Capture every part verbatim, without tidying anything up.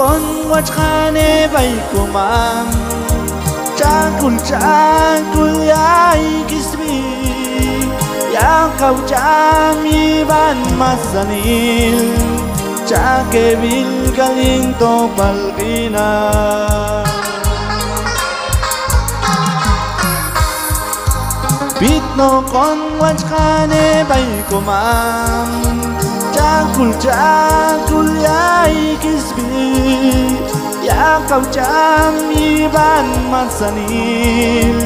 Kon watx' qane b'ay komam, txakul txakul yayki sb'i, yaqaw cham yib'an masanil, txakeb'il k'al yin tojb'al q'inal. B'itnoq kon watx' qane b'ay komam, txakul txakul yayki sb'i, yaqaw cham yib'an masanil,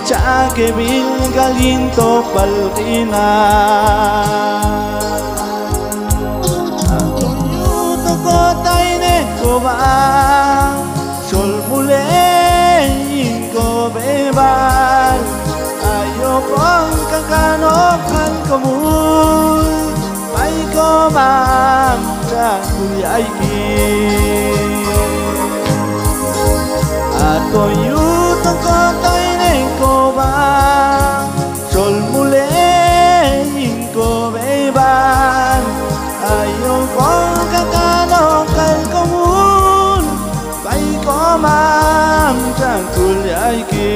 txakeb'il k'al yin tojb'al q'inal. Aton yuj tok kotaynej kob'a, xol mulej yin kob'eyb'al, ayon k'al kanoq kal komul, b'ay komam txakul yayki. Aton yuj tok kotaynej kob'a, xol mulej yin kob'eyb'al, ayon k'al kanoq kal komul, b'ay komam txakul yayki.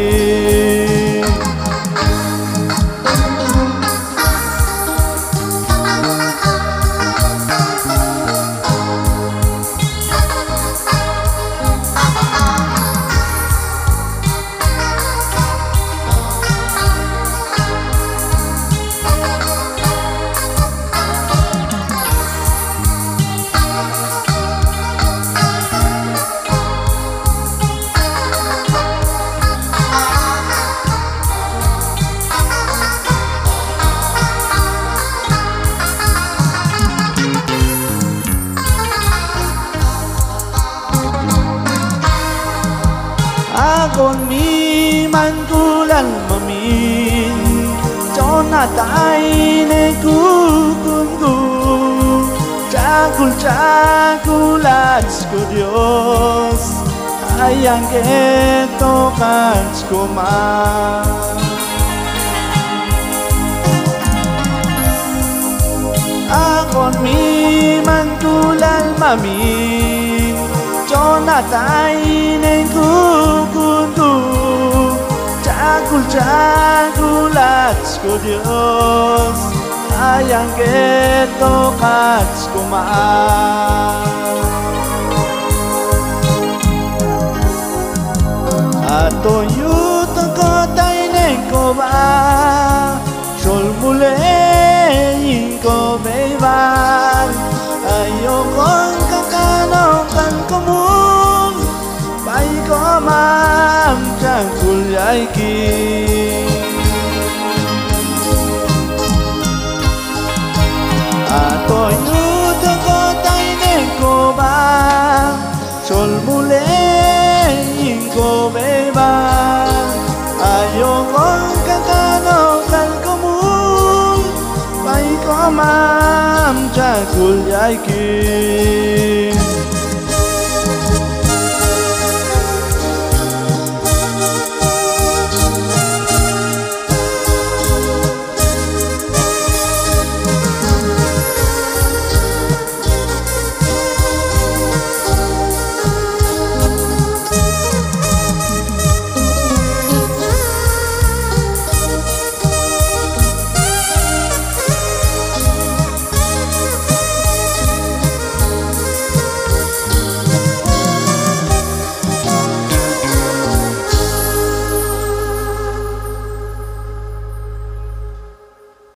Aq'on mimank'ulal mamin, chon ataynej kukunku, txakul txakul hach ko Dios, ayan ketoq hach komam. Aq'on mimank'ulal mamin, chon ataynej kukunku, txakul txakul hach ko Dios, ayan ketoq hach komam. Aton yuj tok kotaynej kob'a, xol mulej yin kob'eyb'al, ayon k'al kanoq kal komul, b'ay komam txakul yayki. Aton yuj tok kotaynej kob'a, xol mulej yin kob'eyb'al, ayon k'al kanoq kal komul, b'ay komam txakul yayki.